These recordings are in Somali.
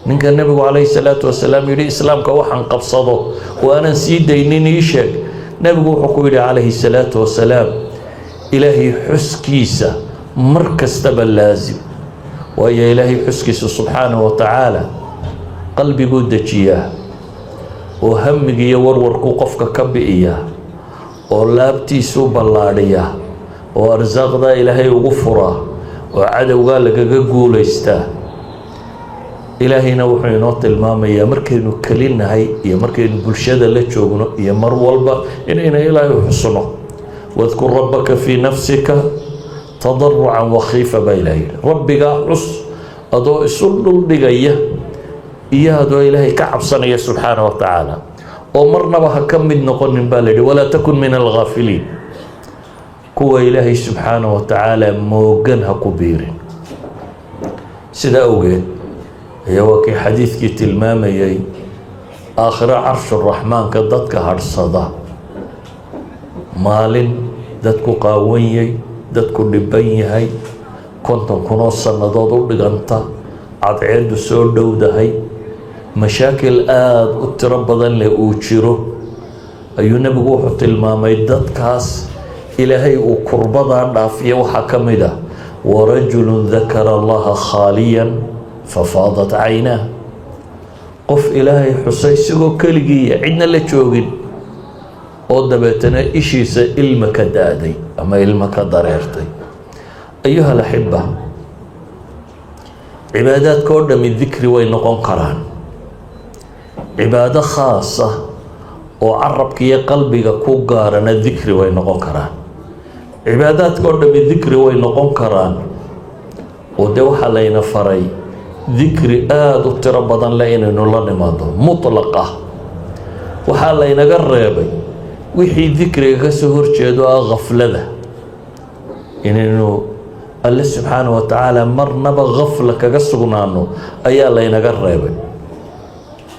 Ninka Nebigu calayhi salaatu wasalaam yidhi, "Islaamka waxaan qabsado oo aanan sii daynin ii sheeg," Nebigu wuxuu ku yidhi calayhi salaatu wasalaam, "Ilaahay xuskiisa mar kastaba laasim." Waayo, Ilaahay xuskiisa subxaanahu wa tacaala qalbiguu dejiyaa, oo hamiga iyo warwarkuu qofka ka bi'iyaa, oo laabtiisuu ballaadhiyaa, oo arsaaqdaa Ilaahay ugu furaa, oo cadowgaa lagaga guulaystaa. Ilaahayna wuxuu inoo tilmaamayaa markaynu kelinahay iyo markaynu bulshada la joogno iyo mar walba inayna Ilaahay xusno. "واذكر ربك في نفسك تضرعا وخيفة" baa Ilahay yidhi. Rabbigaa xus adoo isu dhuldhigaya iyo adoo Ilaahay ka cabsanaya subxaana wa tacaala, oo marnaba ha ka mid noqonin baa la yidhi, ولا تكن من الغافلين, kuwa Ilaahay subxaana wa tacaala moogan ha ku biirin. Sidaa awgeed ayaa waa kii xadiidkii tilmaamayay aakhiro carshuraxmaanka dadka hadhsada, maalin dadku qaawanyay, dadku dhiban yahay, 50,000 oo sannadood u dhiganta, cadceeddu soo dhowdahay, mashaakil aada u tiro badan leh uu jiro, ayuu Nebigu wuxuu tilmaamay dadkaas Ilaahay uu kurbadaa dhaafiya waxaa ka mid ah "ورجل ذكر الله خاليا ففاضت عيناه", qof Ilaahay xusay isagoo keligiiya, cidna la joogin, oo dabeetana ishiisa ilma ka da-day ama ilma ka dareertay. أيها الأحبة, cibaadaadka oo dhami dikri way noqon karaan. Cibaado khaasa oo carabka iyo qalbiga ku gaarana dikri way noqon karaan. Cibaadaadka oo dhami dikri way noqon karaan, oo dee waxaa layna faray dikri aada u tiro badan leh inaynu la nimaado mutlaq ah. Waxaa laynaga reebay wixii dikriga ka soo horjeedo, ah gaflada, inaynu Alle subxaana wa tacaala marnaba gafla kaga sugnaano ayaa laynaga reebay.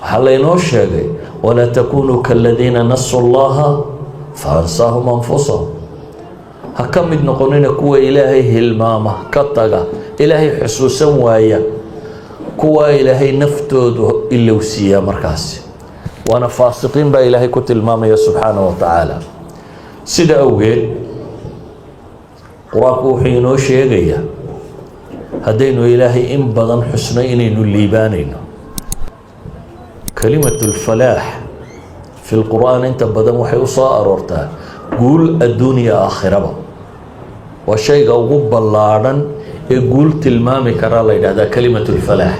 Waxaa laynoo sheegay, "ولا تكونوا كالذين نسوا الله فأنساهم أنفسهم." Ha ka mid noqonina kuwa Ilaahay hilmaama, ka taga, Ilaahay xusuusan waaya, kuwa Ilaahay naftoodu ilowsiiyaa markaasi, waana faasiqiin baa Ilaahay ku tilmaamaya subxaana wa tacaala. Sida awgeed Qur-aanku wuxuu inoo sheegayaa haddaynu Ilaahay in badan xusno inaynu liibaanayno. كلمة الفلاح في القرآن inta badan waxay u soo aroortaa guul adduuniya aakhiraba. Waa shayga ugu ballaadhan ee guul tilmaami karaa la yidhahdaa كلمة الفلاح.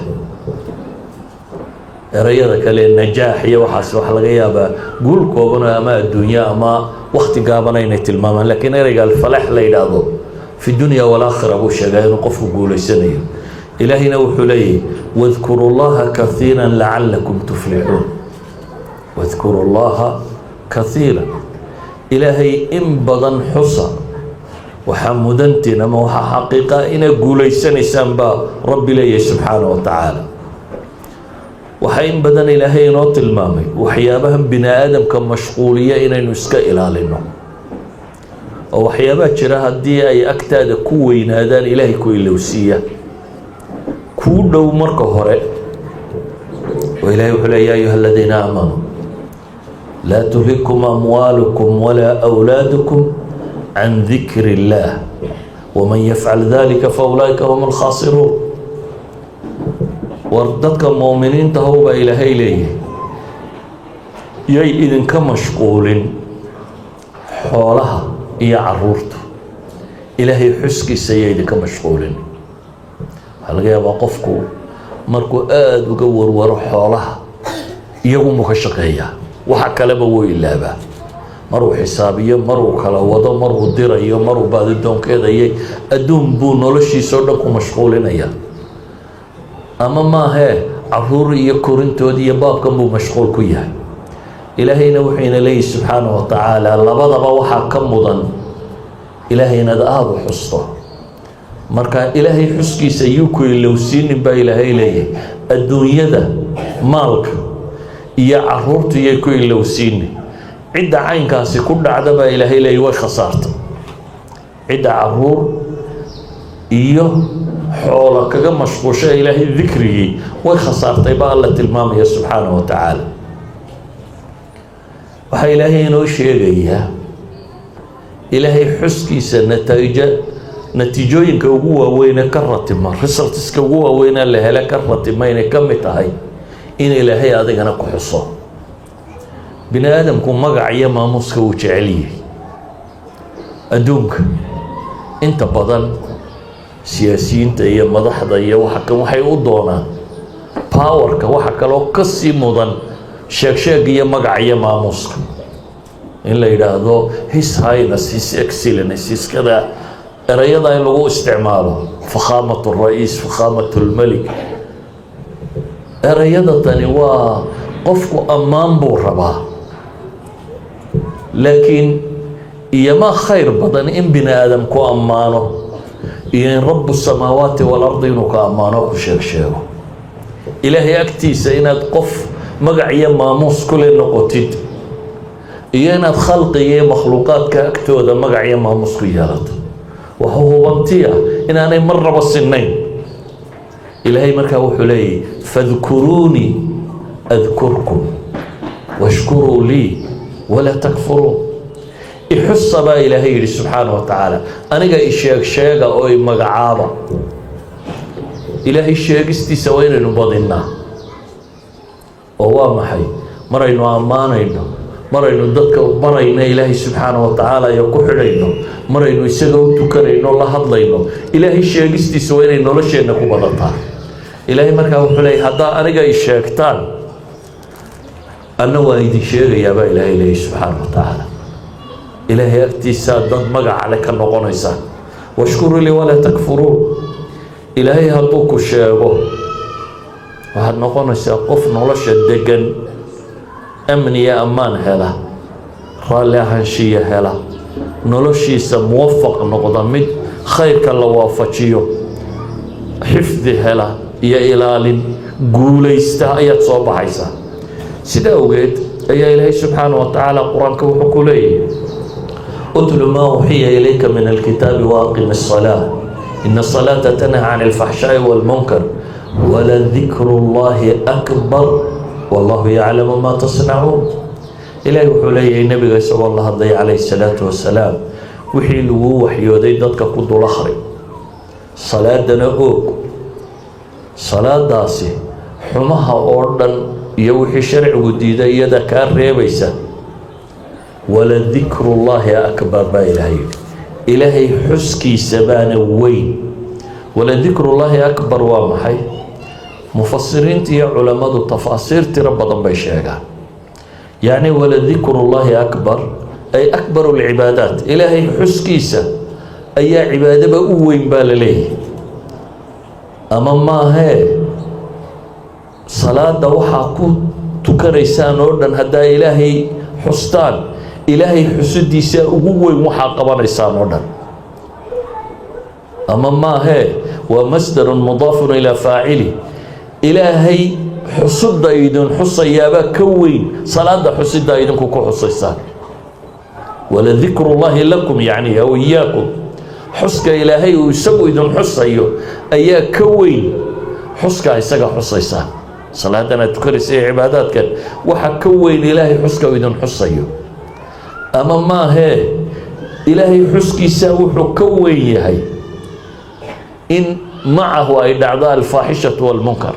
Erayada kale, najaax iyo waxaas, waxaa laga yaabaa guul kooban ama adduunya ama wakti gaabana inay tilmaamaan, lakiin ereyga الفلاح la yidhaahdo في الدنيا والآخرة buu sheegaa inuu qofku guulaysanayo. Ilaahayna wuxuu leeyahy, "واذكروا الله كثيرا لعلكم تفلحون". واذكروا الله كثيرا, Ilaahay in badan xusa, waxaa mudantiin ama waxaa xaqiiqa inaad guulaysanaysaan baa Rabbi leeyahay subxaana wa tacaala. Waxaa in badan Ilaahay inoo tilmaamay waxyaabahan bini aadamka mashquuliya inaynu iska ilaalino, oo waxyaabaha jira haddii ay agtaada ku weynaadaan Ilaahay ku ilowsiiya kuu dhow marka hore. Oo Ilahay wuxuu le, "يا أيها الذين آمنوا لا تلهكم أموالكم ولا أولادكم عن ذكر الله ومن يفعل ذلك فأولئك هم الخاسرون." War dadka muuminiinta how baa Ilaahay leeyahay, yay idinka mashquulin xoolaha iyo caruurta, Ilaahay xuskiisa yay idinka mashquulin. Waxaa laga yaabaa qofku markuu aada uga warwaro xoolaha, iyagunbuu ka shaqeeyaa, waxa kaleba wuu ilaabaa. Maruu xisaabiyo, maruu kala wado, maruu dirayo, maruu baadidoonkeedayay, adduun buu noloshiisa o dhan ku mashquulinaya, ama maahee caruur iyo korintood iyo baabkan buu mashquul ku yahay. Ilaahayna wuxuu ina leeyahy subxaana wa tacaala, labadaba waxaa ka mudan Ilaahay inaad aada u xusto. Marka Ilaahay xuskiisa yuu ku ilowsiinin baa Ilaahay leeyahay. Adduunyada, maalka iyo caruurtu yay ku ilowsiinin. Cidda caynkaasi ku dhacda baa Ilaahay leeyahy way khasaarta. Cidda caruur Iyo xoolo kaga mashquusha Ilaahay dikrigii, way khasaartay baa Alla tilmaamaya subxaanahu wa tacaala. Waxaa Ilaahay inoo sheegayaa Ilaahay xuskiisa nataaija natiijooyinka ugu waaweyne ka ratima, resultska ugu waaweynee la hele ka ratima, inay ka mid tahay in Ilaahay adigana ku xuso. Bini aadamku magac iyo maamuuska wuu jecel yahay. Adduunka inta badan siyaasiyiinta iyo madaxda iyo waxa kan waxay u doonaan powerka. Waxa kaloo ka sii mudan sheeg sheeg iyo magac iyo maamuuska, in la yidhaahdo His Highness, His Excellence, hiskada, ereyada in lagu isticmaalo, فخامة الرئيس، فخامة الملك. Ereyada tani waa qofku ammaan buu rabaa, laakiin iyoma khayr badan in bini aadam ku ammaano iyo in رب السماوات والأرض inuu ka ammaano, ku sheeg sheego. Ilaahay agtiisa inaad qof magac iyo maamuus kule noqotid iyo inaad khalqiga iyo makhluuqaadka agtooda magac iyo maamuus ku yeelato, waxa hubantiya inaanay marnaba sinayn. Ilaahay markaa wuxuu leeyahy: فاذكروني أذكركم واشكروا لي ولا تكفرون. Ixusa baa Ilaahay yidhi subxaana wa tacaala, aniga isheeg sheega oo i magacaaba. Ilaahay sheegistiisa waa inaynu badinnaa. Oo waa maxay? Maraynu ammaanayno, maraynu dadka barayno Ilaahay subxaana wa tacaala iyo ku xidhayno, maraynu isaga u tukanayno, la hadlayno, Ilaahay sheegistiisa waa inay nolosheenna ku badataa. Ilaahay markaa wuxuu leeyay: haddaa aniga i sheegtaan, anna waan idin sheegayaa baa Ilaahay leeyay subxaana wa tacaala. Ilaahay agtiisaa dad magaca le ka noqonaysa. واشكروا لي ولا تكفرون. Ilaahay hadduu ku sheego, waxaad noqonaysaa qof nolosha degan, amniya, ammaan hela, raalli ahaanshiya hela, noloshiisa muwafaq noqda, mid khayrka la waafajiyo, xifdi hela iyo ilaalin, guulaysta ayaad soo baxaysaa. Sida awgeed ayaa Ilaahay subxaana wa tacaala Qur-aanka wuxuu ku leeyahy: اتل ما أوحي إليك من الكتاب وأقم الصلاة إن الصلاة تنهى عن الفحشاء والمنكر ولذكر الله أكبر والله يعلم ما تصنعون. Ilaahay wuxuu leeyahay nebiga isagoo la hadlaya calayhi salaatu wasalaam: wixii laguu waxyooday dadka ku dul akhri, salaadana oog. Salaadaasi xumaha oo dhan iyo wixii sharcigu diiday iyada kaa reebaysa. ولذكر الله أكبر baa Ilaahay yidhi, Ilaahay xuskiisa baana weyn. ولذكر الله أكبر waa maxay? Mufasiriinta iyo culammadu tafaasiir tiro badan bay sheegaan. Yacni ولذكر الله أكبر أي أكبر العبادات, Ilaahay xuskiisa ayaa cibaadaba u weyn baa la leeyahay. Ama maahee, salaada waxaa ku tukanaysaan oo dhan haddaa Ilaahay xustaan, Ilaahay xusidiisa ugu weyn waxaa qabanaysaan oo dhan. Ama maahee, waa مصدر مضاف إلى فاعله, Ilaahay xusudda idin xusayaabaa ka weyn salaada xusidda idinku ku xusaysaan. ولذكر الله لكم yani aw إياكم, xuska Ilaahay uu isagu idin xusayo ayaa ka weyn xuskaa isaga xusaysaan. Salaadan aad tukanaysa iyo cibaadaadkan waxa ka weyn Ilaahay xuska uu idin xusayo. Ama maahee, Ilaahay xuskiisa wuxuu ka weyn yahay in macahu ay dhacdo الفاحشة والمنكر.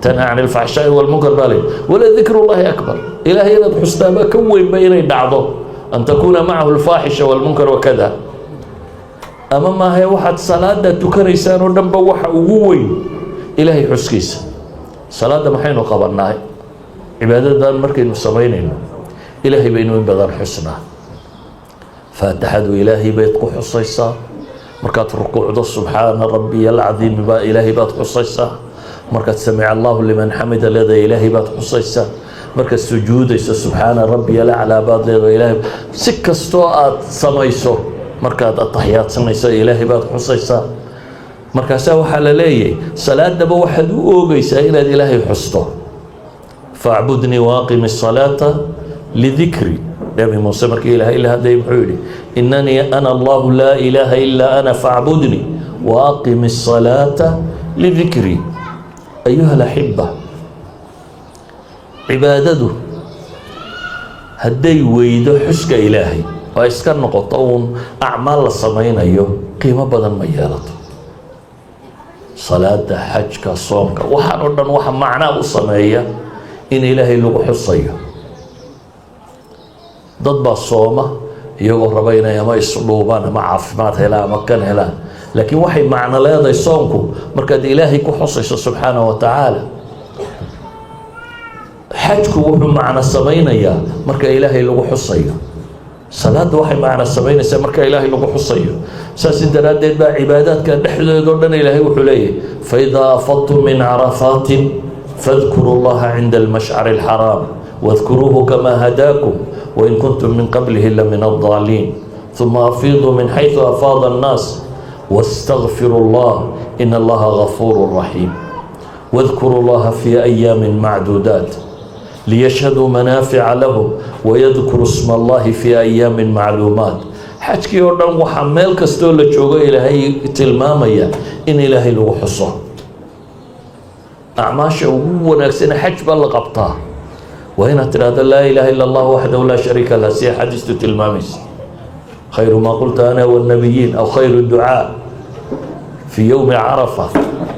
تنهى عن الفحشاء والمنكر baa leh. ولذكر الله أكبر, Ilaahay inaad xustaaba ka weynba inay dhacdo أن تكون معه الفاحشة والمنكر وكذا. Ama maahe, waxaad salaada tukanaysaan oo dhanba waxa ugu weyn Ilaahay xuskiisa. Salaadda maxaynu qabanaa? Cibaadadan markaynu samaynayno, Ilaahay baynu in badan xusnaa. Faatixadu Ilaahay bayd ku xusaysaa. Markaad rukuucdo, سبحان ربي العظيم baa Ilaahay baad xusaysaa. Markaad سمع الله لمن حمده leedahay, Ilaahay baad xusaysaa. Markaad sujuudayso, سبحان ربي الأعلى baad leedahay. Ilaahay si kastoo aad samayso, markaad ataxiyaadsanayso, Ilaahay baad xusaysaa. Markaasaa waxaa la leeyahay salaadaba waxaad u oogeysaa inaad Ilaahay xusto. فاعبدني وأقم الصلاة لذكري. Nebi Muuse markii Ilaahay la hadlayay muxuu yidhi? إنني أنا الله لا إله إلا أنا فاعبدني. وأقم الصلاة لذكري. أيها الأحبة، cibaadadu hadday weydo xuska Ilaahay oo ay iska noqoto uun acmaal la samaynayo, qiimo badan ma yeelato. Salaada, xajka, soomka, waxaan oo dhan waxa macnaa u sameeya in Ilaahay lagu xusayo. Dad baa sooma iyagoo raba inay ama isdhuubaan ama caafimaad helaan ama kan helaan, laakiin waxay macno leedahay soonku markaad Ilaahay ku xusayso subxaanaه wa tacaala. Xajku wuxuu macno samaynayaa marka Ilaahay lagu xusayo. Salaadda waxay macno samaynaysaa marka Ilaahay lagu xusayo. Saas daraaddeed baa cibaadaadka dhexdooda o dhan Ilaahay wuxuu leeyahy: فإذا أفضتم من عرفات فاذكروا الله عند المشعر الحرام واذكروه كما هداكم وإن كنتم من قبله لمن الضالين ثم أفيضوا من حيث أفاض الناس واستغفروا الله إن الله غفور رحيم واذكروا الله في أيام معدودات ليشهدوا منافع لهم ويذكروا اسم الله في أيام معلومات. Xajkii oo dhan waxaa meel kastoo la joogo Ilaahay tilmaamaya in Ilaahay lagu xuso. Acmaasha ugu wanaagsane xaj baa la qabtaa waa inaad tidhahdo لا إله إلا الله وحده لا شريك له, si axaadiistu tilmaamaysa. خير ما قلت أنا والنبيين أو خير الدعاء في يوم عرفة,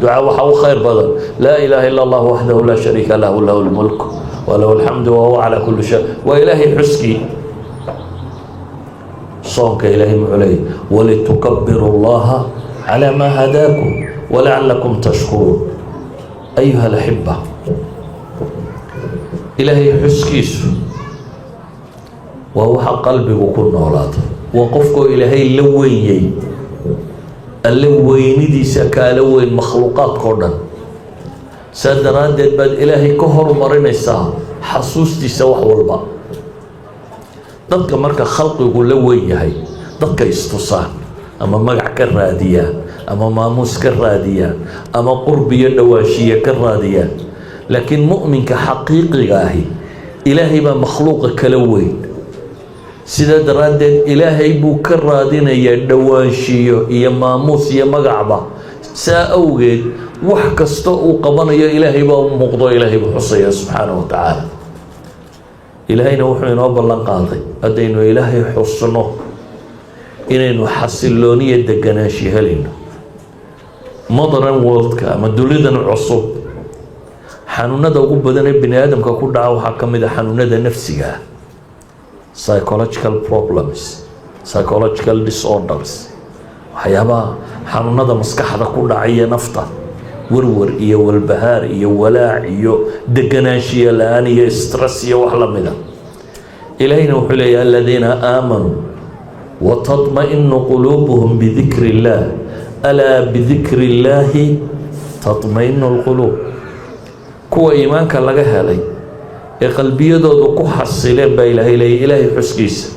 ducaa waxaa u khayr badan لا إله إلا الله وحده لا شريك له, له الملك وله الحمد وهو على كل شيء. Waa Ilaahay xuskii. Soonka Ilaahay muxuu leeyay? ولتكبروا الله على ما هداكم ولعلكم تشكرون. أيها الأحبة, Ilaahay xuskiisu waa waxa qalbigu ku noolaado, waa qofkoo Ilaahay la wenyey. Alle weynidiisa kaala weyn makhluuqaadkao dhan. Saa daraaddeed baad Ilaahay ka hormarinaysaa xasuustiisa wax walba. Dadka marka khalqigu la weyn yahay, dadka istusaan ama magac ka raadiyaan ama maamuus ka raadiyaan ama qurbiyo dhowaanshiye ka raadiyaan, laakiin mu'minka xaqiiqiga ahi Ilaahay baa makhluuqa kala weyn. Sidaa daraaddeed Ilaahay buu ka raadinayaa dhowaanshiyo iyo maamuus iyo magacba. Saa awgeed wax kasta uu qabanayo Ilaahay baa u muuqdo, Ilaahay buu xusaya subxaana wa tacaala. Ilaahayna wuxuu inoo ballan qaaday haddaynu Ilaahay xusno inaynu xasilooniyo deganaashi helayno. Modern worldka ama dunidan cusub, xanuunada ugu badan ee bini aadamka ku dhaca waxaa ka mid a xanuunada nafsiga ah, psychological problems, psychological disorders, waxyaabaha xanuunada maskaxda ku dhacaya, nafta warwar iyo walbahaar iyo walaac iyo deganaanshiya la-aan iyo stress iyo wax lamida. Ilaahayna wuxuu leeyahy: الذين آمنوا وتطمئن قلوبهم بذكر الله ألا بذكر الله تطمئن القلوب. Kuwa iimaanka laga helay ee qalbiyadoodu ku xasileen baa Ilaahay leeyay Ilaahay xuskiisa.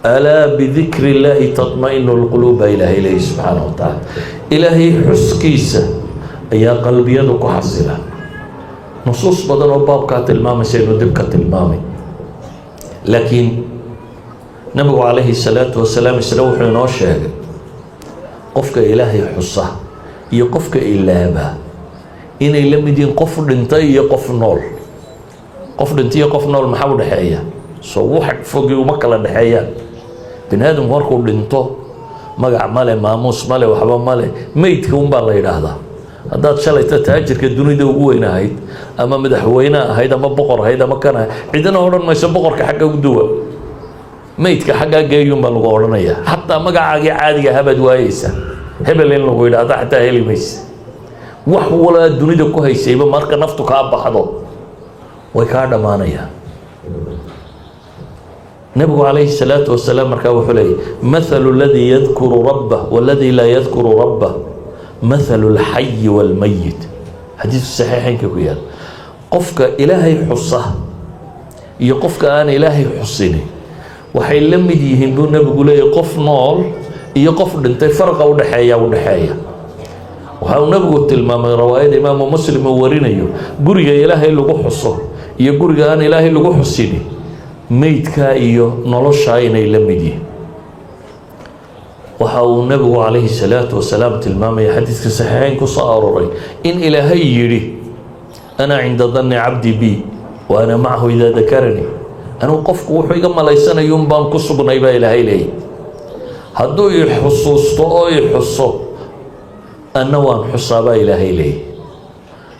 ألا بذكر الله تطمئن القلوب baa Ilaahay leeyay subxaana wa tacaala. Ilaahay xuskiisa ayaa qalbiyadu ku xasilaan. Nusuus badan oo baabkaa tilmaamaysa inuu dib ka tilmaamay, laakiin Nabigu calayhi salaatu wasalaam isna wuxuu inoo sheegay qofka Ilaahay xusa iyo qofka ilaaba inay la mid yihiin qof dhintay iyo qof nool. Qof dhintay iyo qof nool maxaa u dhexeeya? Soo wax fogi uma kala dhexeeyaan. Bini aadamku markuu dhinto magac male, maamuus male, waxba male, meydka unbaa la yidhaahdaa. Haddaad shalayta taajirka dunida ugu weyn ahayd ama madaxweyne ahayd ama boqor ahayd ama kan ahayd, cidina odhan mayso boqorka xagga u duwa, meydka xaggaa geeyun baa lagu odhanaya. Xataa magacaagii caadiga ahaa baad waayeysa, hebel in lagu yidhaahdo xataa heli maysa. Wax walaa dunida ku haysayba marka naftu kaa baxdo way kaa dhammaanayaan. Nebigu calayhi salaatu wasalaam markaa wuxuu leeyay: مثل الذي يذكر ربه والذي لا يذكر ربه مثل الحي والميت. Xadiisu saxiixeynka ku yaal. Qofka Ilaahay xusa iyo qofka aan Ilaahay xusini waxay la mid yihiin, buu Nebigu leeyahy, qof nool iyo qof dhintay. Farqa udhexeeya waxa uu Nebigu tilmaamay, rawaayada Imaamu Muslim uu warinayo, guriga Ilaahay lagu xuso iyo guriga aan Ilaahay lagu xusini meydkaa iyo noloshaa inay la mid yihiin. Waxa uu Nebigu calayhi salaatu wasalaam tilmaamaya, xadiiska saxiixeyn ku soo aroray, in Ilaahay yidhi: "أنا عند ظن عبدي بي وأنا معه إذا ذكرني." Anugu qofku wuxuu iga malaysanayun baan ku sugnay, baa Ilaahay leeyay. Hadduu i xusuusto oo i xuso, anna waan xusaa, baa Ilaahay leeyay.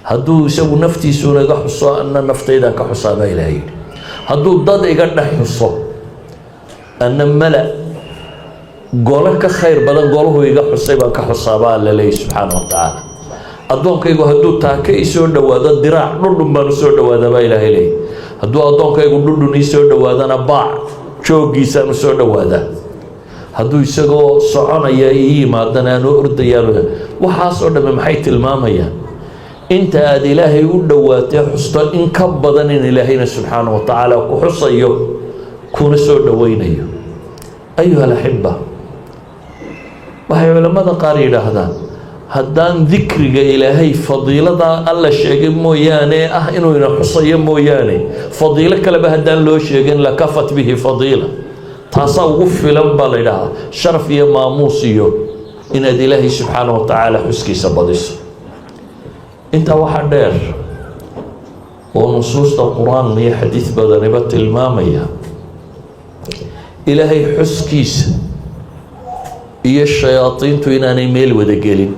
Hadduu isagu naftiisuuna iga xuso, anna naftaydaan ka xusaa, baa Ilaahay yidhi. Hadduu dad iga dhex xuso, anna mala gole ka khayr badan golahu iga xusay baan ka xusaabaa, Alla leeyay subxaana wa tacaala. Addoonkaygu hadduu taaka isoo dhowaado, diraac dhudhun baan usoo dhowaadaa, baa Ilaahay leeyay. Hadduu addoonkaygu dhudhun iisoo dhowaadana, baac jooggiisaan usoo dhowaadaa. Hadduu isagoo soconaya ii yimaadana, aanu ordayaan. Waxaasoo dhamme maxay tilmaamayaan? Inta aada Ilaahay u dhowaatee xusto in ka badan in Ilaahayna subxaana wa tacaala ku xusayo, kuna soo dhoweynayo. أيها الأحبة, waxay culammada qaar yidhaahdaan, haddaan dikriga Ilaahay fadiiladaa Alla sheegay mooyaane, ah inuu ina xusayo mooyaane, fadiilo kaleba haddaan loo sheegin, لكفت به فضيلة. Taasaa ugu filan, baa la yidhaahdaa, sharaf iyo maamuus iyo inaad Ilaahay subxaana wa tacaala xuskiisa badiso. Intaa waxaa dheer oo nusuusta Qur-aan iyo xadiis badaniba tilmaamaya, Ilaahay xuskiisa iyo shayaadiintu inaanay meel wada gelin.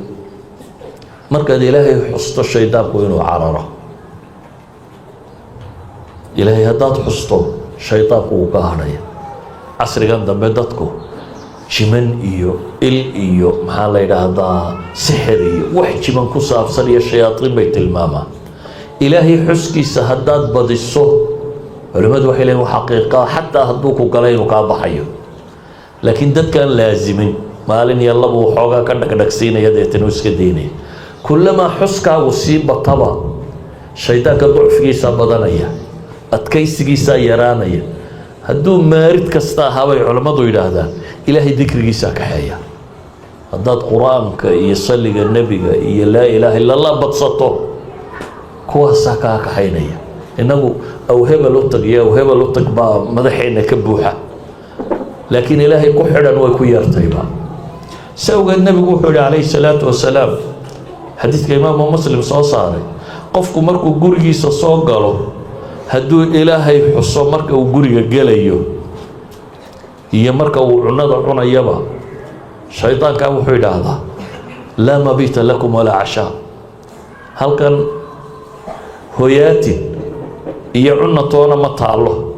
Markaad Ilaahay xusto, shaydaanku inuu cararo. Ilaahay haddaad xusto, shaydaanku wuu ka hadhaya. Casrigan dambe dadku jiman iyo il iyo, maxaa la yidhaahdaa, sixir iyo wax jiman ku saabsan iyo shayaadiin bay tilmaamaan. Ilaahay xuskiisa haddaad badiso, culimmadu waxay leeyihin waa xaqiiqa, xataa hadduu ku galay inuu kaa baxayo. Laakiin dadkaan laasimin, maalin iyo laba waxoogaa ka dhagdhagsiinaya, deetana uu iska daynaya. Kullamaa xuskaagu sii bataba, shaydaanka ducfigiisaa badanaya, adkaysigiisaa yaraanaya. Hadduu maarid kasta ahaa, bay culammadu yidhaahdaan, Ilaahay dikrigiisaa kaxeeya. Haddaad Qur-aanka iyo salliga Nebiga iyo laa ilaaha illa Allah badsato, kuwaasaa kaa kaxaynaya. Innagu aw hebel u tag iyo aw hebel u tag baa madaxeenna ka buuxa, laakiin Ilaahay ku xidhan way ku yeertayba. Si awgeed Nebigu wuxuu yihi calayhi salaatu wasalaam, xadiidka Imaamu Muslim soo saaray, qofku markuu gurigiisa soo galo, hadduu Ilaahay xuso marka uu guriga gelayo iyo marka uu cunada cunayaba, shaydaankaa wuxuu yidhaahdaa: "لا مبيت لكم ولا عشاء." Halkan hoyaatin iyo cuna toona ma taallo.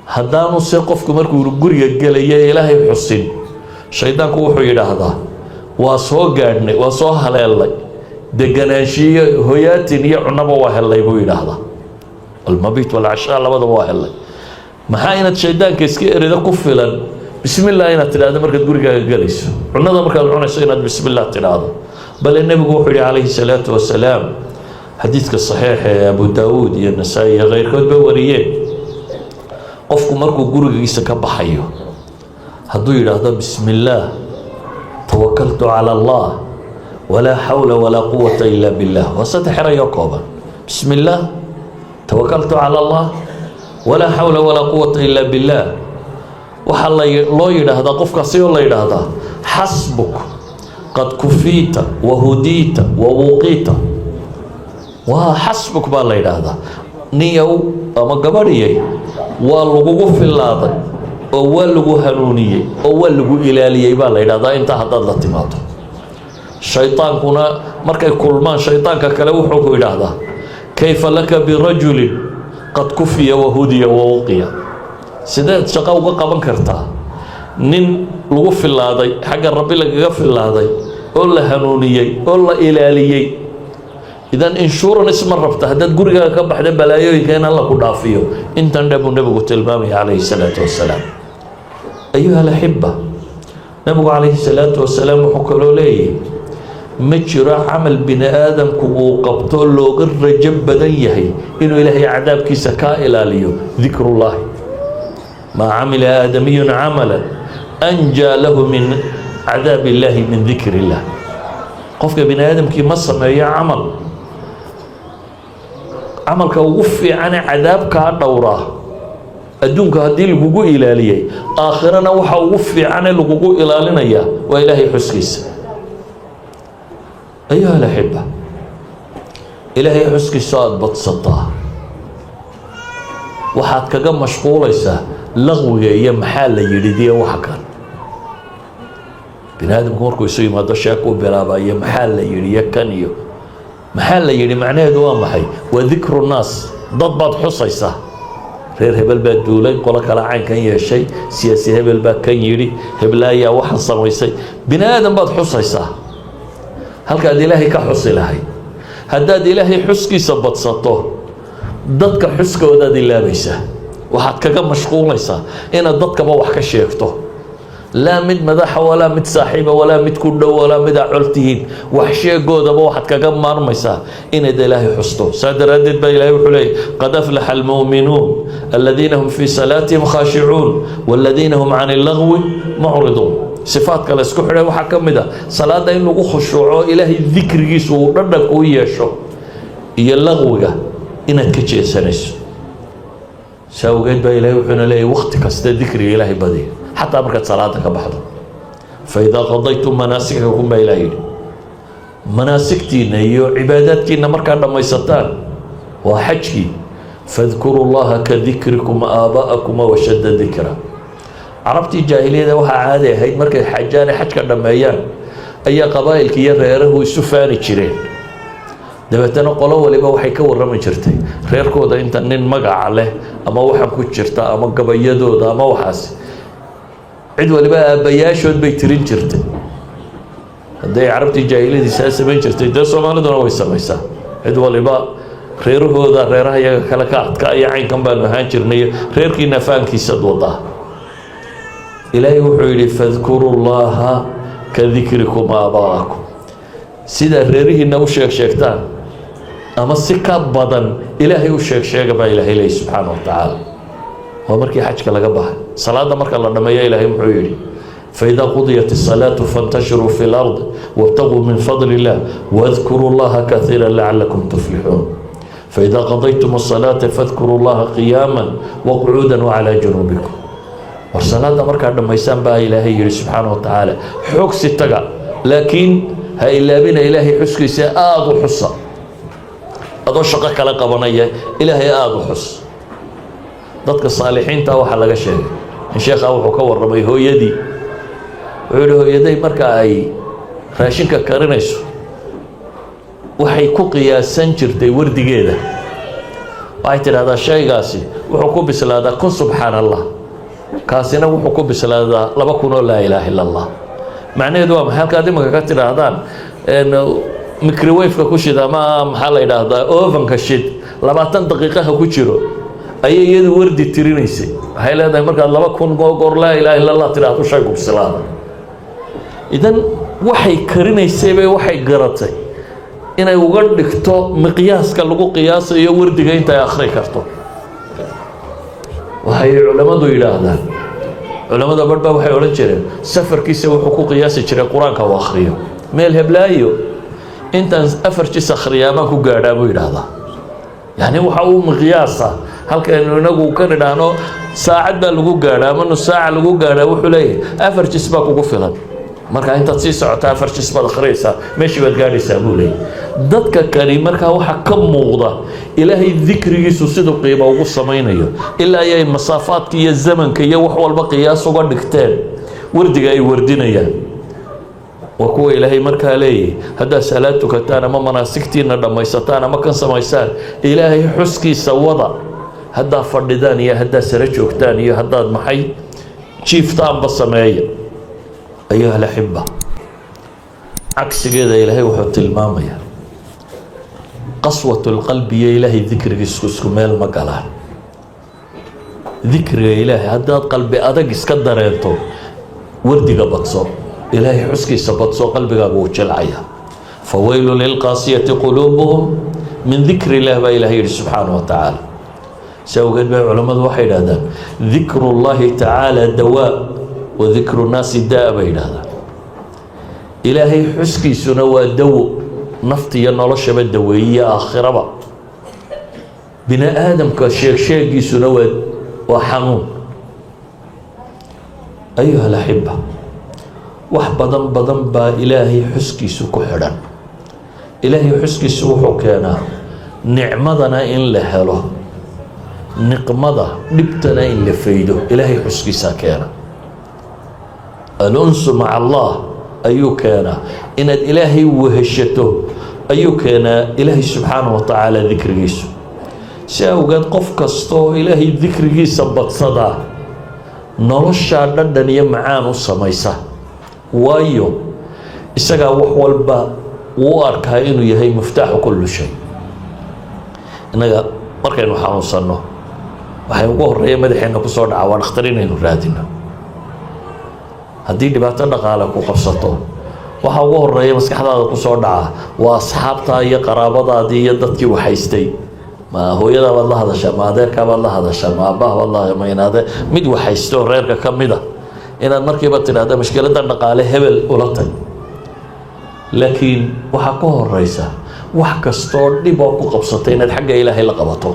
Haddaanu se qofku markuu guriga gelaya Ilaahay xusin, shaydaanku wuxuu yidhaahdaa: "Waa soo gaadhnay, waa soo haleelnay, deganaanshiyo hoyaatin iyo cunaba waa hellay," buu yidhaahdaa. المبيت والعشاء labadaba waa hellay. Maxaa inaad shaydaanka iska erida ku filan? Bismi Illah inaad tidhaahdo markaad gurigaaga gelayso, cunada markaad cunayso inaad bismi Illah tidhaahdo. Bale Nebigu wuxuu yihi calayhi salaatu wasalaam, xadiidka saxiixa ee Abu Daawuud iyo Nasaa-i iyo keyrkood ba wariyeen, qofku markuu gurigiisa ka baxayo hadduu yidhaahdo: "بسم الله توكلت على الله ولا حول ولا قوة إلا بالله." Waa saddex erayoo kooban: بسم الله توكلت على الله ولا حول ولا قوة إلا بالله. Waxaa la loo yidhaahdaa qofkaasi oo la yidhaahdaa: "حسبك قد كفيت وهديت ووقيت." Waa حسبك baa la yidhaahdaa. Ninyow ama gabadhiyay, waa lagugu filaaday oo waa lagu hanuuniyey oo waa lagu ilaaliyey, baa la yidhahdaa. Intaa haddaad la timaado, shaydaankuna markay kulmaan, shaydaanka kale wuxuu ku yidhaahdaa: "كيف لك برجل قد كفي وهدي ووقي?" Sideed shaqo uga qaban kartaa nin lagu filaaday, xagga Rabbi lagaga filaaday oo la hanuuniyey oo la ilaaliyey? Idan insurance ma rabta haddaad gurigaaga ka baxda balaayooyinka in Alla ku dhaafiyo? Intan dhe buu Nebigu tilmaamaya calayhi salaatu wasalaam. أيها الأحبة, Nebigu calayhi salaatu wasalaam wuxuu kaloo leeyahy, ma jiro camal bini aadamku uu qabto looga rajo badan yahay inuu Ilaahay cadaabkiisa kaa ilaaliyo dikrullaahi. ما عمل آدمي عملا أنجى له من عذاب الله من ذكر الله. Qofka bini aadamkii ma sameeyo camal, camalka ugu fiicane cadaab kaa dhowraa. Adduunka haddii lagugu ilaaliyey, aakhirana waxa ugu fiicane lagugu ilaalinaya waa Ilaahay xuskiisa. أيها الأحبة, Ilaahay xuskiisa aada badsataa, waxaad kaga mashquulaysaa laqwiga iyo maxaa la yidhi diyo waxa kan. Bini aadamku markuu isu yimaado, sheekuu bilaaba iyo maxaa la yidhi iyo kan iyo maxaa la yidhi. Macnaheedu waa maxay? Waa ذكر الناس, dad baad xusaysaa. Reer hebel baa duulay, qolo kale caynkan yeeshay, siyaasi hebel baa kan yidhi, heblaayaa waxaan samaysay. Bini aadam baad xusaysaa halkaad Ilaahay ka xusi lahayd. Haddaad Ilaahay xuskiisa badsato, dadka xuskoodaad ilaabaysaa. Waxaad kaga mashquulaysaa inaad dadkaba wax ka sheegto, laa mid madaxa walaa mid saaxiiba walaa mid ku dhow walaa mid aa col tihiin. Wax sheegoodaba waxaad kaga maarmaysaa inaad Ilaahay xusto. Saa daraaddeed baa Ilahay wuxuu leeyay: قد أفلح المؤمنون الذين هم في صلاتهم خاشعون والذين هم عن اللغو معرضون. Sifaadka la isku xidhay waxaa ka mid a salaada in lagu khushuuco, Ilaahay dikrigiisu uu dhadhanka u yeesho, iyo laqwiga inaad ka jeesanayso. Saa awgeed baa Ilahay wuxuuna leeyahy: wakti kasta dikriga Ilaahay badiya, xataa markaad salaada ka baxdo. فإذا قضيتم مناسككم baa Ilaah yidhi. Manaasigtiina iyo cibaadaadkiina markaad dhammaysataan, waa xajkii, فاذكروا الله كذكركم آباءكم أو أشد ذكرا. Carabtii jaahiliyada waxaa caadi ahayd, markay xajaane xajka dhammeeyaan, ayaa qabaa'ilka iyo reerahu isu faani jireen. Dabeetana qolo waliba waxay ka warrami jirtay reerkooda inta nin magaca leh ama waxaan ku jirta ama gabayadooda ama waxaas. Cid waliba aabbayaashood bay tirin jirtay. Hadday carabtii jaahiliyadii saa samayn jirtay, dee Soomaaliduna way samaysaa. Cid waliba reerahooda, reeraha iyaga kale ka adka iyo caynkan baanu ahaan jirnay, reerkiina faankiisad wadaa. Ilaahay wuxuu yidhi: فاذكروا الله كذكركم آباءكم. Sidaa reerihiina u sheeg sheegtaan ama si ka badan Ilaahay u sheeg sheega, baa Ilaahay leeyay subxaana wa tacaala. Waa markii xajka laga baxay. Salaadda marka la dhameeyo, Ilaahay muxuu yidhi? فإذا قضيت الصلاة فانتشروا في الأرض وابتغوا من فضل الله واذكروا الله كثيرا لعلكم تفلحون. فإذا قضيتم الصلاة فاذكروا الله قياما وقعودا وعلى جنوبكم. War salaada markaad dhammaysaan, baa Ilaahay yihi subxaana wa tacaala, xoogsi taga, laakiin ha ilaabina Ilaahay xuskiisa, aada u xusa. Adoo shaqo kala qabanaya, Ilaahay aada u xus. Dadka saalixiinta waxaa laga sheegay in sheekha wuxuu ka warramay hooyadii. Wuxuu yihi: hooyaday marka ay raashinka karinayso, waxay ku qiyaasan jirtay wardigeeda. Waxay tidhahdaa: shaygaasi wuxuu ku bislaadaa 1000 subxaan Allah, kaasina wuxuu ku bislaadaa 2000 oo لا إله إلا الله. Macnaheedu waa maxay? Halkaad imanka ka tidhaahdaan microwave-ka ku shid ama maxaa la yidhaahdaa, ovenka shid, 20 daqiiqaha ku jiro, ayay iyadu wardi tirinaysay. Waxay leedahay: markaad 2000 goor لا إله إلا الله tidhaahdo, shaygu bislaada. Idan waxay karinaysay bay waxay garatay inay uga dhigto miqyaaska lagu qiyaasayo wardiga inta ay akhri karto. Waxay culammadu yidhaahdaan, culammada barh baa waxay odhan jireen, safarkiisa wuxuu ku qiyaasi jiray Qur-aanka uu akhriyo. Meel heblaayo intaan 4 jis akhriyaa baan ku gaadhaa, buu yidhaahdaa. Yani waxa uu miqyaasa halkaynu inagu ka nidhaahno saacad baa lagu gaadhaa ama nus saaca lagu gaadhaa, wuxuu leeyahay 4 jis baa kugu filan. Marka intaad sii socota, 4 jis baad akhriyaysaa, meeshii baad gaadhaysaa, buu leeyahy. Dadka kani markaa waxaa ka muuqda Ilaahay dikrigiisu siduu qiimo ugu samaynayo, ilaa ayay masaafaadka iyo zamanka iyo wax walba qiyaas uga dhigteen wardiga ay wardinayaan. Waa kuwa Ilaahay markaa leeyahy: haddaad salaad tukataan ama manaasigtiina dhammaysataan ama kan samaysaan, Ilaahay xuskiisa wada, haddaad fadhidaan iyo haddaad sare joogtaan iyo haddaad maxay jiiftaanba sameeya. أيها الأحبة, cagsigeeda Ilaahay wuxuu tilmaamayaa قسوة القلب iyo Ilaahay dikrigiisu isku meel ma galaan. Dikriga Ilaahay haddaad qalbi adag iska dareento, wardiga badso, Ilaahay xuskiisa badso, qalbigaagu wuu jilcaya. فويل للقاسية قلوبهم من ذكر الله, baa Ilahay yihi subxaanaه wa tacaala. Si awgeed bay culammadu waxay yidhahdaan: ذكر الله تعالى دواء وذكر الناس داء, bay yidhahdaan. Ilaahay xuskiisuna waa dawo, nafta iyo noloshaba daweeye, aakhiraba. Bini aadamka sheeg sheegiisuna waa Waa xanuun. أيها الأحبة, wax badan badan baa Ilaahay xuskiisu ku xidhan. Ilaahay xuskiisu wuxuu keenaa nicmadana in la helo, niqmada dhibtana in la faydo. Ilaahay xuskiisaa keena. الأنس مع الله ayuu keenaa. Inaad Ilaahay weheshato ayuu keenaa Ilaahay subxaanaه wa tacaala dikrigiisu. Si awgeed qof kasta oo Ilaahay dikrigiisa badsadaa, noloshaa dhadhan iyo macaan u samaysa, waayo isagaa wax walba wuu u arkaa inuu yahay مفتاح كل شيء. Innaga markaynu xanuunsanno, waxay ugu horeeya madaxeenna kusoo dhaca waa dhakhtar inaynu raadino. Haddii dhibaato dhaqaale ku qabsato, waxa ugu horeeya maskaxdaada kusoo dhaca waa asxaabtaa iyo qaraabadaadii iyo dadkii waxhaystay. Ma hooyadaa baad la hadashaa? Ma adeerkaa baad la hadashaa? Ma aabbaha baad la, ma inaade mid waxhaysto reerka ka mida inaad markiiba tidhahda mashkiladda dhaqaale hebel ula tag? Laakiin waxaa ka horeysa wax kastoo dhib oo ku qabsatay inaad xagga Ilaahay la qabato.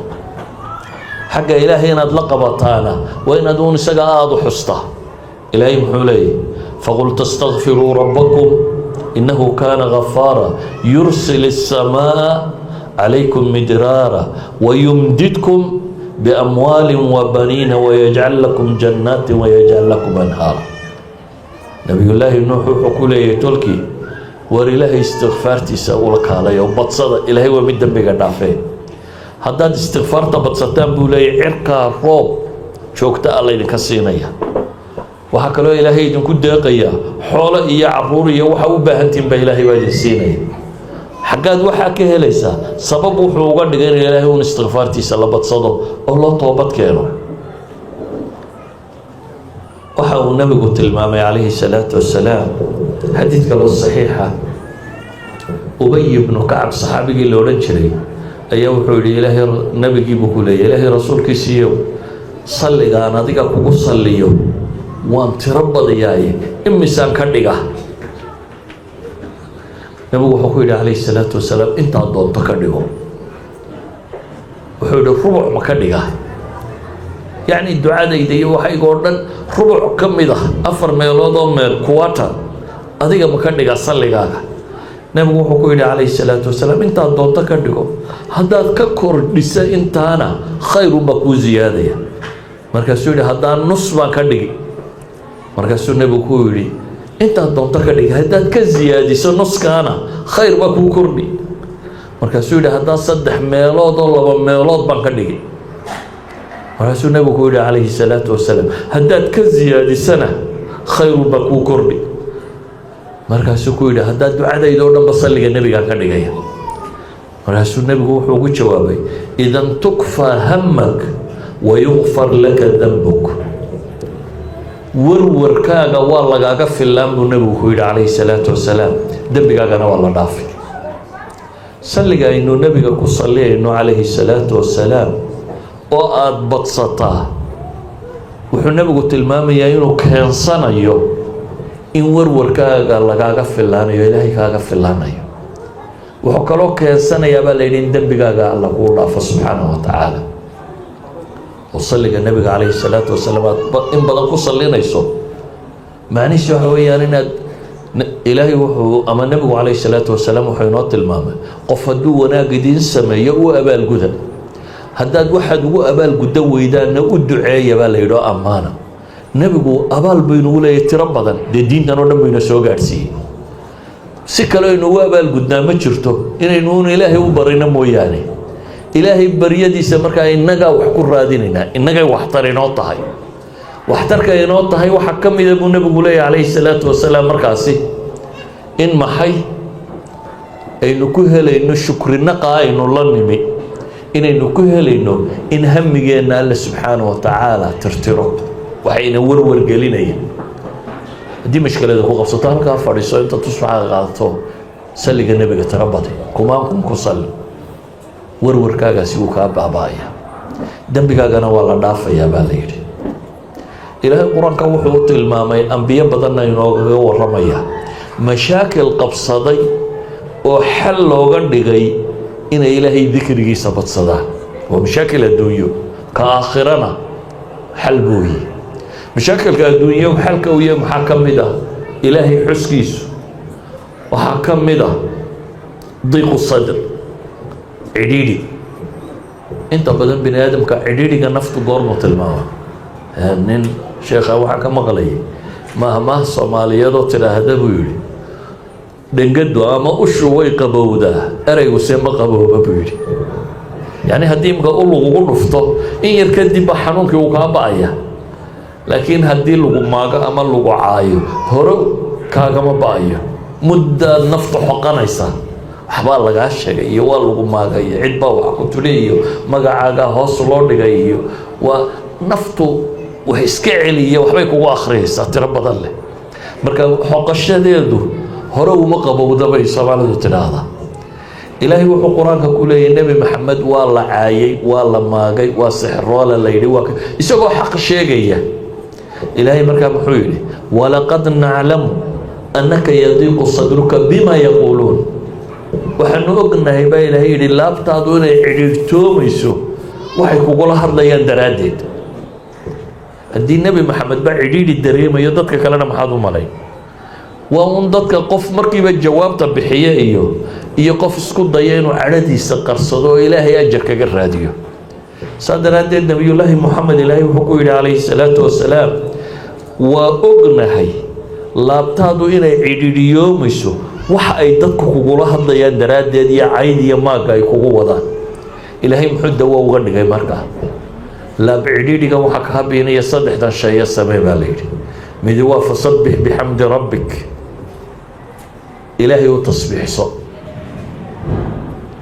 Xagga Ilaahay inaad la qabataana waa inaad uun isaga aada u xustaa. Ilaahay muxuu leeyahy? فقلت استغفروا ربكم إنه كان غفارا يرسل السماء عليكم مدرارا ويمددكم بأموال وبنين ويجعل لكم جنات ويجعل لكم أنهارا. Nabiyullaahi Nuux wuxuu ku leeyahay tolkii: war Ilaahay istikfaartiisa ula kaalay oo badsada, Ilaahay waa mid dembiga dhaafee. Haddaad istikfaarta badsataan, buu leeyahy, cirkaa roob joogta a laydinka siinaya. Waxaa kaloo Ilaahay idinku deeqaya xoolo iyo caruur iyo waxa u baahantihin baa Ilaahay baa idin siinaya. Xaggaad waxaa ka helaysaa? Sabab wuxuu uga dhigay in Ilaahay un istikfaartiisa la badsado oo loo toobad keeno. Waxa uu nabigu tilmaamay calayhi salaatu wasalaam xadiid kaloo saxiixa. Ubay ibnu Kacab, saxaabigii la odhan jiray, ayaa wuxuu yihi, Ilaahay nabigii buu ku leeyay: Ilaahay rasuulkiisiiyow, salligaan adiga kugu salliyo waan tiro badiyaaye, imisaan ka dhiga? Nabigu wuxuu ku yidhi calayhi salaatu wasalaam: intaad doonto ka dhigo. Wuxuu yihi: rubuc ma ka dhiga? Yacni ducadayda iyo waxaygoo dhan rubuc ka mid ah, afar meelood oo meel, quarter, adiga ma ka dhiga salligaaga? Nabigu wuxuu ku yidhi calayhi salaatu wasalaam: intaad doonto ka dhigo, haddaad ka kordhisa intaana khayrunbaa kuu ziyaadaya. Markaasuu yidhi: haddaan nus baan ka dhigi. Markaasuu nebigu ku yidhi: intaad doonto ka dhigi, haddaad ka ziyaadiso nuskaana khayr baa kuu kordhi. Markaasuu yidhi: haddaan saddex meelood oo laba meelood baan ka dhigi. Markaasuu nebigu ku yidhi calayhi salaatu wasalaam: haddaad ka ziyaadisana khayrun baa kuu kordhi. Markaasuu ku yidhi: haddaad ducadayda oo dhanba salliga nebigaan ka dhigaya. Markaasuu nebigu wuxuu ugu jawaabay: إذن تكفى همك ويغفر لك ذنبك. Warwarkaaga waa lagaaga fillaan, buu nebigu ku yidhi calayhi salaatu wasalaam, dembigaagana waa la dhaafay. Salliga aynu nebiga ku salliyayno calayhi salaatu wasalaam oo aada badsataa, wuxuu nebigu tilmaamayaa inuu keensanayo in warwarkaaga lagaaga filaanayo, Ilaahay kaaga filaanayo. Wuxuu kaloo keensanayaa, baa la yidhi, in dembigaaga Alla kuu dhaafo subxaanahu wa tacaala. Oo salliga nebiga calayhi salaatu wasalaam aad in badan ku sallinayso, macnihiisi waxa weeyaan inaad Ilaahay wuxuu ama nebigu calayhi salaatu wasalaam wuxuu inoo tilmaamay: qof hadduu wanaag idiin sameeyo, u abaalguda. Haddaad waxaad ugu abaalguddo weydaanna, u duceeya, baa la yidhi, oo ammaana. Nebigu abaal baynugu leeyahy tiro badan. Dee diintan oo dhan bayna soo gaadhsiiyey. Si kale aynu ugu abaalgudnaa ma jirto, inaynu un Ilaahay u barino mooyaane. Ilaahay baryadiisa markaa innagaa wax ku raadinaynaa, innagay waxtar inoo tahay. Waxtarka inoo tahay waxaa ka mida, buu nebigu leeyahy calayhi salaatu wasalaam, markaasi in maxay aynu ku helayno? Shukrinaqa aynu la nimi inaynu ku helayno in hamigeenna Alle subxaanahu wa tacaala tirtiro waxayna warwar gelinaya. Haddii mashkilada ku qabsato, halkaa fadhiiso, inta tusbaxa qaadato, salliga nebiga tiro badi, kumaan kun ku salli. Warwarkaagaasi wuu kaa baaba-aya, dembigaagana waa la dhaafayaa, baa la yidhi. Ilaahay Qur-aanka wuxuu u tilmaamay, ambiyo badanna inoogaga waramaya, mashaakil qabsaday oo xal looga dhigay inay Ilaahay dikrigiisa badsadaan. Waa mashaakil adduunyo, ka aakhirana. Xal buu yihi. Mashaakilka adduunyo xalka u yahay maxaa ka mid ah? Ilaahay xuskiisu. Waxaa ka mid ah ضيق الصدر, cidhiidhi. Inta badan bini aadamka cidhiidhiga naftu goormuu tilmaama? Nin sheekha waxaan ka maqlayay mahmaah Soomaaliyeedoo tidhaahda, buu yidhi, "Dhengadu ama ushu way qabowdaa, ereygu see ma qabooba," buu yidhi. Yacni haddii imka u lagugu dhufto, in yar kadib ba xanuunkii uu kaa ba'aya, laakiin haddii lagu maago ama lagu caayo, hore kaagama ba'ayo, muddaad naftu xoqanaysa. Waxbaa lagaa sheegay iyo waa lagu maagay, cid baa wax ku tidhi iyo magacaagaa hoos loo dhigay iyo waa naftu wax iska celiya, waxbay kugu akhriyaysaa tiro badan leh. Marka xoqashadeedu hore uma qabowda, bay Soomaalidu tidhaahdaa. Ilaahay wuxuu Qur-aanka ku leeyahy, Nebi Maxamed waa la caayay, waa la maagay, waa sixroole la yidhi, waa isagoo xaq sheegaya. Ilaahay markaa muxuu yidhi? "ولقد نعلم أنك يضيق صدرك بما يقولون." Waxaanu ognahay, baa Ilaahay yidhi, laabtaadu inay cidhiirtoomayso waxay kugula hadlayaan daraaddeed. Haddii Nebi Maxamed ba cidhiidhi dareemayo, dadka kalena maxaad u malayn? Waa un dadka qof markiiba jawaabta bixiye iyo qof isku daya inuu cadhadiisa qarsado oo Ilaahay ajar kaga raadiyo. Saa daraaddeed Nebiyullaahi Moxamed Ilaahay wuxuu ku yidhi calayhi salaatu wasalaam, waa ognahay laabtaadu inay cidhiidhiyoomayso waxa ay dadku kugula hadlayaan daraaddeed iyo cayd iyo maagga ay kugu wadaan. Ilaahay muxuu dawo uga dhigay markaa? Laab cidhiidhigan waxaa kaa biinaya saddexdan shaye samee, baa la yidhi. Midi waa فسبح بحمد ربك, Ilaahay u tasbiixso,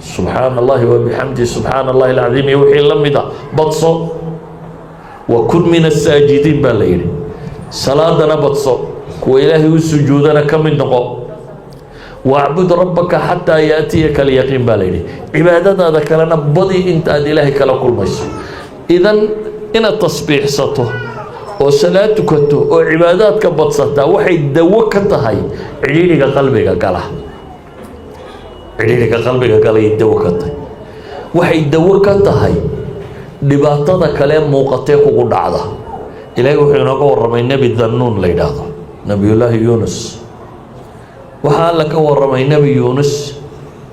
سبحان الله وبحمده سبحان الله العظيم iyo wixii la mida badso. وكن من الساجدين, baa la yidhi, salaadana badso, kuwa Ilaahay u sujuudana ka mid noqo. واعبد ربك حتى يأتيك اليقين, baa la yidhi, cibaadadaada kalena badi intaad Ilaahay kala kulmayso. Idan inaad tasbiixsato oo salaad tukato oo cibaadaadka badsataa waxay dawo ka tahay cidhiidhiga qalbiga gala. Cidhiidhiga qalbiga galay dawo ka tahay. Waxay dawo ka tahay dhibaatada kale muuqatee kugu dhacda. Ilaahay wuxuu inooga warramay Nebi Dhannuun la yidhaahdo, Nebiyullaahi Yuunus. Waxaa Alla ka warramay Nebi Yuunus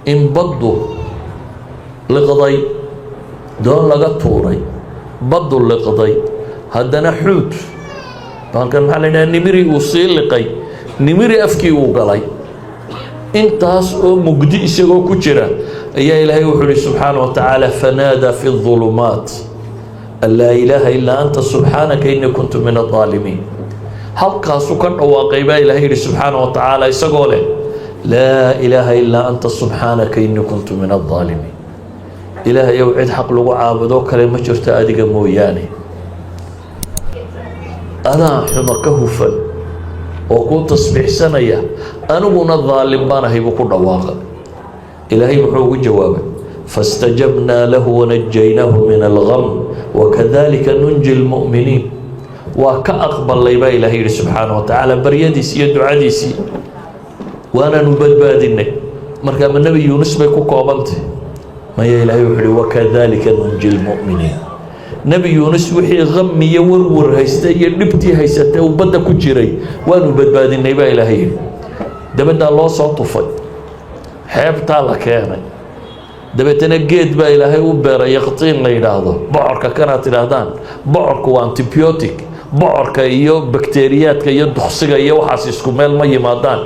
in baddu liqday, doon laga tuuray, baddu liqday, haddana xuut baalkan maxaa la yidhaha, nimiri uu sii liqay, nimiri afkii uu galay. Intaas oo mugdi isagoo ku jira ayaa Ilaahay wuxuu ihi subxaana wa tacaala, فنادى في الظلمات أن لا إله إلا أنت سبحانك إني كنت من الظالمين. Halkaasuu ka dhawaaqay, baa Ilahay yihi subxaana wa tacaala, isagoo leh "لا إله إلا أنت سبحانك إني كنت من الظالمين", Ilaahayow, cid xaq lagu caabudo kale ma jirto adiga mooyaane, adaa xumo ka hufan oo kuu tasbiixsanaya, aniguna daalim baan ahay, buu ku dhawaaqay. Ilaahay muxuu ugu jawaabay? فاستجبنا له ونجيناه من الغم وكذلك ننجي المؤمنين. Waa ka aqbalay, baa Ilahay yihi subxaana wa tacaala, baryadiisii iyo ducadiisii, waanaanu badbaadinay. Marka ma Nebi Yuunus bay ku koobantay? Maya. Ilahay wuxuu uhi "وكذلك ننجي المؤمنين". Nebi Yuunus wixii qami iyo warwar haystay iyo dhibtii haysatay uu badda ku jiray, waanu badbaadinay, baa Ilaahay yidhi. Dabaddaa loo soo tufay, xeebtaa la keenay, dabeetana geed baa Ilaahay u beeray, yaqtiin la yidhaahdo, bocorka kanaad tidhaahdaan. Bocorku waa antibiotic. Bocorka iyo bakteriyaadka iyo duksiga iyo waxaas isku meel ma yimaadaan.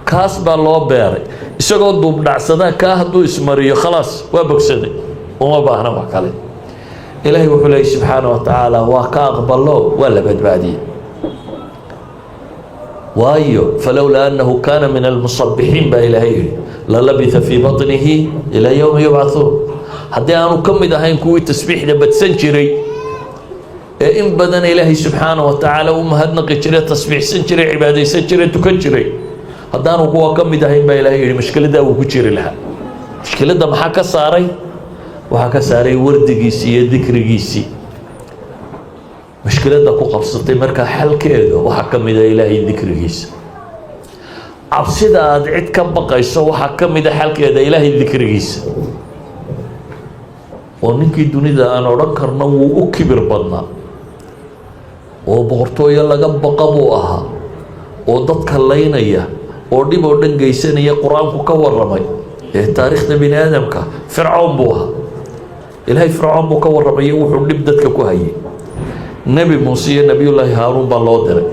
Kaas baa loo beeray. Isagoo duubdhacsadaa kaa hadduu ismariyo, khalaas, waa bogsaday, uma baahna wax kale. Ilaahay wuxuu leeyay subxaana wa tacaala, waa ka aqbalo, waa la badbaadiyey. Waayo, فلولا أنه كان من المسبحين, baa Ilaahay yihi, للبث في بطنه إلى يوم يبعثون. Haddii aanu ka mid ahayn kuwii tasbiixda badsan jiray ee in badan Ilaahay subxaana wa tacaala u mahadnaqi jiray, tasbiixsan jiray, cibaadaysan jiray, tukan jiray, haddaanu kuwa ka mid ahayn, baa Ilahay yihi, mushkiladdaa wuu ku jiri lahaa. Mushkiladda maxaa ka saaray? Waxaa ka saaray wardigiisii iyo dikrigiisii. Mushkiladda ku qabsatay markaa xalkeedu waxaa ka mida Ilaahay dikrigiisa. Cabsida aada cid ka baqayso waxaa ka mida xalkeeda Ilaahay dikrigiisa. Oo ninkii dunida aan odhan karno wuu u kibir badnaa. Oo boqortooyo laga baqa buu ahaa, oo dadka laynaya oo dhib oo dhan geysanaya. Qur-aanku ka waramay ee taariikhda bini aadamka Fircoon buu ahaa. Ilaahay Fircoon buu ka warramay, wuxuu dhib dadka ku hayay. Nebi Muuse iyo Nebiyullaahi Haaruun baa loo diray.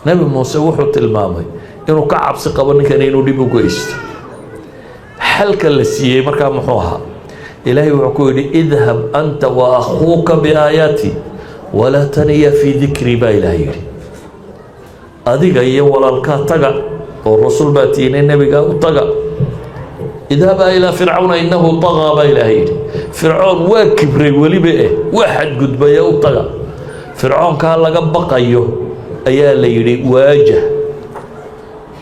Nebi Muuse wuxuu tilmaamay inuu ka cabsi qabo ninkan inuu dhib u geysto. Xalka la siiyey markaa muxuu ahaa? Ilaahay wuxuu ku yidhi: "اذهب أنت وأخوك بآياتي ولا تنيا في ذكري" baa Ilaahay yidhi. Adiga iyo walaalkaa taga, oo rasuul baa tiinay, nebigaa u taga. "اذهبا إلى فرعون إنه طغى" baa Ilaahay yidhi. Fircoon waa kibray weliba, waa xadgudbaya, u taga. Fircoonkaa laga baqayo ayaa la yidhi waajah.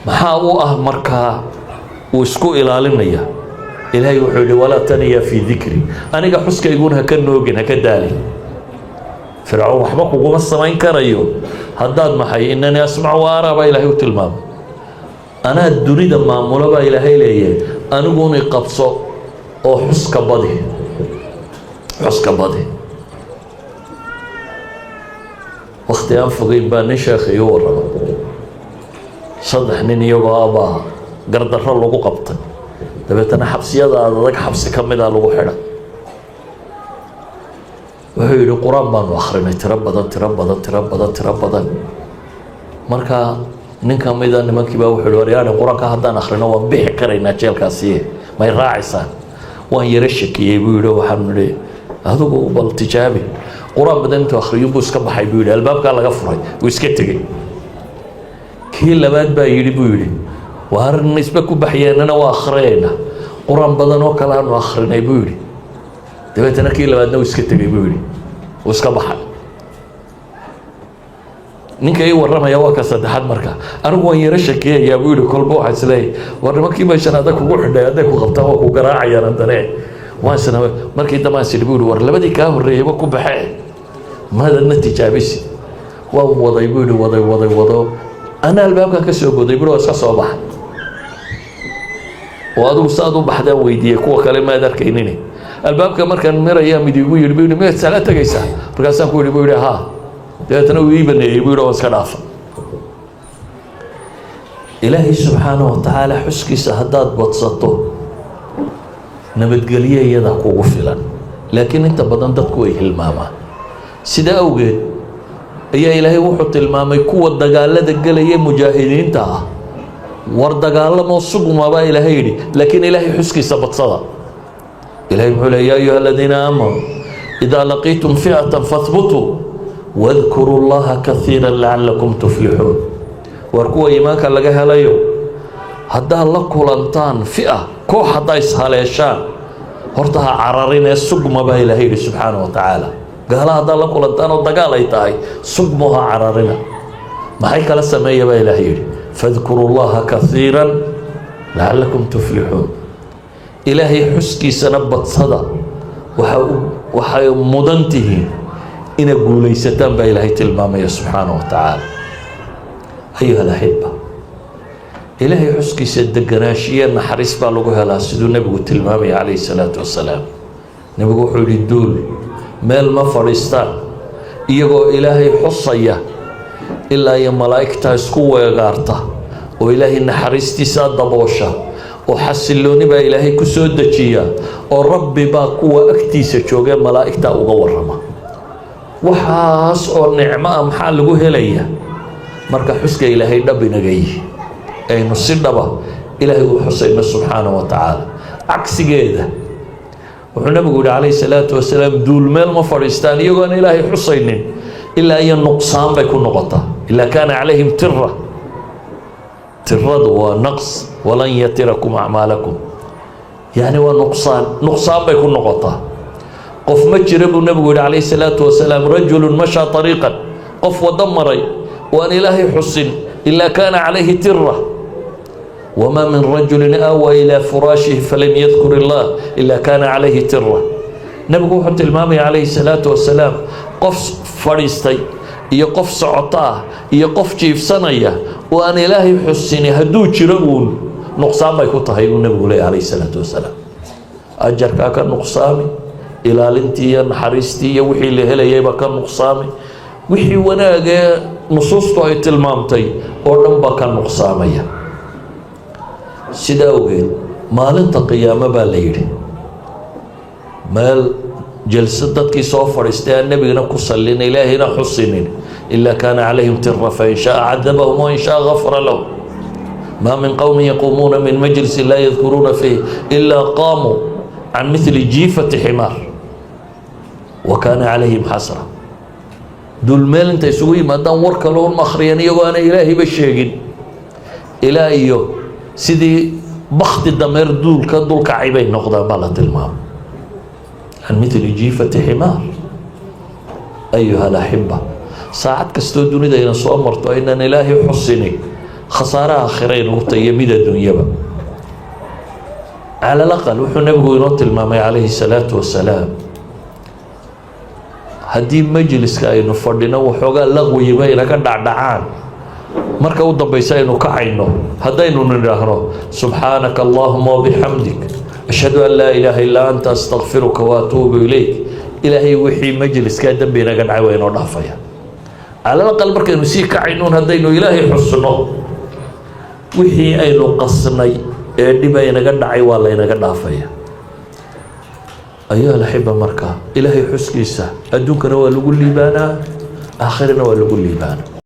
Maxaa u ah markaa uu isku ilaalinaya? Ilaahay wuxuu yidhi: "ولا تنيا في ذكري", aniga xuskayguna haka noogin, haka daalin. Fircoon waxba kuguma samayn karayo haddaad maxay "إنني أسمع وأرى" baa Ilaahay u tilmaamay. Anaa dunida maamulo baa Ilaahay leeyahay, aniguni qabso oo xuska badi, xuska badi. Wakti aan fogeyn baa nin sheekha iu warrama. Saddex nin iyagoo abaa gardarro lagu qabtay, dabeetana xabsiyada adag xabsi ka mida lagu xidhay. Wuxuu yidhi: "Qur-aan baanu akrinay tiro badan, tiro badan, tiro badan, tiro badan." Marka nin ka mida nimankii baa wuxuu yihi: "Waryaadhin, qur-aanka haddaan akhrino waan bixi karaynaa jeelkaasiye, may raacaysaan?" "Waan yaro shakiyey," buu yidhi. "Waxaanu nidhi adigu bal tijaabi." Qur-aan badan intuu akhriyun buu iska baxay, buu yidhi. Albaabkaa laga furay, wuu iska tegey. Kii labaad baa yidhi, buu yidhi, "Waar isba ku baxyeennana waa akhriyayna." Qur-aan badan oo kale aanu akhrinay, buu yidhi. Dabeetana kii labaadna wuu iska tegey, buu yidhi, wuu iska baxay. Ninka ii warramaya waa ka saddexaad. "Marka anigu waan yaro shakiyayaa," buu yidhi. "Kolba waxaa isleeyahay, war nimankii meeshan adag kugu xidhay hadday ku qabtaan waa ku garaacayaan." Haddane waan isna markii dambe aan sidhi, buu yidhi, "War labadii kaa horreeyeyba ku baxee, maadadna tijaabisi?" "Waan waday," buu yidhi, "waday, waday, wado. Ana albaabkan ka soo boday," buu, "waa iska soo baxay." "Oo adigu saad u baxdaan?" weydiiyey. "Kuwa kale maad arkaynin. Albaabka markaan mirayaa mid igu yidhi," buu yidhi, "miyaad sala tegaysaa? Markaasaan ku yidhi," buu yidhi, "haa." Dabeetana uu ii baneeyey," buu yidhi, "waan iska dhaafa." Ilaahay subxaanahu wa tacaala xuskiisa haddaad badsato, nabadgelyo iyadaa kugu filan. Laakiin inta badan dadku way hilmaamaan. Sida awgeed ayaa Ilaahay wuxuu tilmaamay kuwa dagaalada gelaya, mujaahidiinta ah: "War dagaalamoo sugma," baa Ilaahay yidhi, "laakiin Ilaahay xuskiisa badsada." Ilahay muxuu le: "يا أيها الذين آمنوا إذا لقيتم فئة فاثبتوا واذكروا الله كثيرا لعلكم تفلحون." War kuwa iimaanka laga helayo, haddaad la kulantaan fi'a, koox, haddaa ishaleeshaan, horta ha cararinee sugma, baa Ilaahay yidhi subxaana wa tacaala. Gaala haddaad la kulantaan oo dagaal ay tahay, sugmo, ha cararina. Maxay kala sameeya, baa Ilaahay yidhi? "فاذكروا الله كثيرا لعلكم تفلحون." Ilaahay xuskiisana badsada, waxay mudan tihiin inaad guulaysataan, baa Ilaahay tilmaamaya subxaana wa tacaala. أيها الأحبة, Ilaahay xuskiisa deganaashiye naxariis baa lagu helaa, siduu Nebigu tilmaamaya calayhi salaatu wasalaam. Nebigu wuxuu yihi: "Duul meel ma fadhiistaan iyagoo Ilaahay xusaya ilaa iyo malaa'igtaa isku weegaarta oo Ilaahay naxariistiisaa daboosha, oo xasillooni baa Ilaahay ku soo dejiya, oo Rabbi baa kuwa agtiisa joogee malaa'igtaa uga warrama." Waxaas oo nicmo ah maxaa lagu helaya? Marka xuska Ilaahay dhab inaga yihi, aynu si dhaba Ilaahay u xusayno subxaana wa tacaala. Cagsigeeda wuxuu Nabigu yihi calayhi salaatu wasalaam: "Duul meel ma fadhiistaan iyagoo aan Ilaahay xusaynin ilaa iyo nuqsaan bay ku noqotaa, إلا كان عليهم ترة." Tiradu waa نقص. "ولن يتركم أعمالكم", yani waa nuqsaan, nuqsaan bay ku noqotaa. "Qof ma jira," buu Nebigu yihi calayhi salaatu wasalaam, "رجل مشى طريقا", qof waddo maray oo aan Ilaahay xusin, "إلا كان عليه ترة. وما من رجل آوى إلى فراشه فلم يذكر الله إلا كان عليه ترة." Nebigu wuxuu tilmaamaya calayhi salaatu wasalaam qof fadhiistay iyo qof socoto ah iyo qof jiifsanaya oo aan Ilaahay xusini hadduu jiro uun, nuqsaan bay ku tahay, buu Nebigu leeyahy calayhi salaatu wasalaam. Ajarkaa ka nuqsaami, ilaalintii iyo naxariistii iyo wixii la helayayba ka nuqsaami. Wixii wanaagee nusuustu ay tilmaamtay oo dhan baa ka nuqsaamaya. Sida awgeed, maalinta qiyaamo baa la yidhi, meel jalso dadkii soo fadhiistay aan nebigana ku sallin, Ilaahayna xusinin, إلا كان عليهم ترا، فإن شاء عذبهم وإن شاء غفر لهم. ما من قوم يقومون من مجلس لا يذكرون فيه إلا قاموا عن مثل جيفة حمار وكان عليهم حسرة. Dul meel intay isugu yimaadaan war kale un akhriyaan, iyagoo aana Ilaahayba sheegin, ilaa iyo sidii bakti dameer duulka dulkacay bay noqdaan baa la tilmaamay, عن مثل جيفة حمار. أيها الأحبة, saacad kastoo dunida ayna soo marto aynaan Ilaahay xusinin, khasaare aakhira aynagu tahiyo mid adduunyaba. على الأقل wuxuu nebigu inoo tilmaamay, calayhi الsalaatu wasalaam, haddii majliska aynu fadhino waxoogaa laqwiyiba inaga dhacdhacaan, marka u dambaysa aynu kacayno, haddaynu nidhaahno: "سبحانك اللهم وبحمدك، أشهد أن لا إله إلا أنت، أستغفرك وأتوب إليك", Ilaahay wixii majliskaa dembi inaga dhacay waa inoo dhaafaya. على الأقل markaynu sii kacaynuun haddaynu Ilaahay xusno, wixii aynu qasnay ee dhiba inaga dhacay waa laynaga dhaafaya. أيها الأحبة, marka Ilaahay xuskiisa adduunkana waa lagu liibaanaa, aakhirana waa lagu liibaanaa.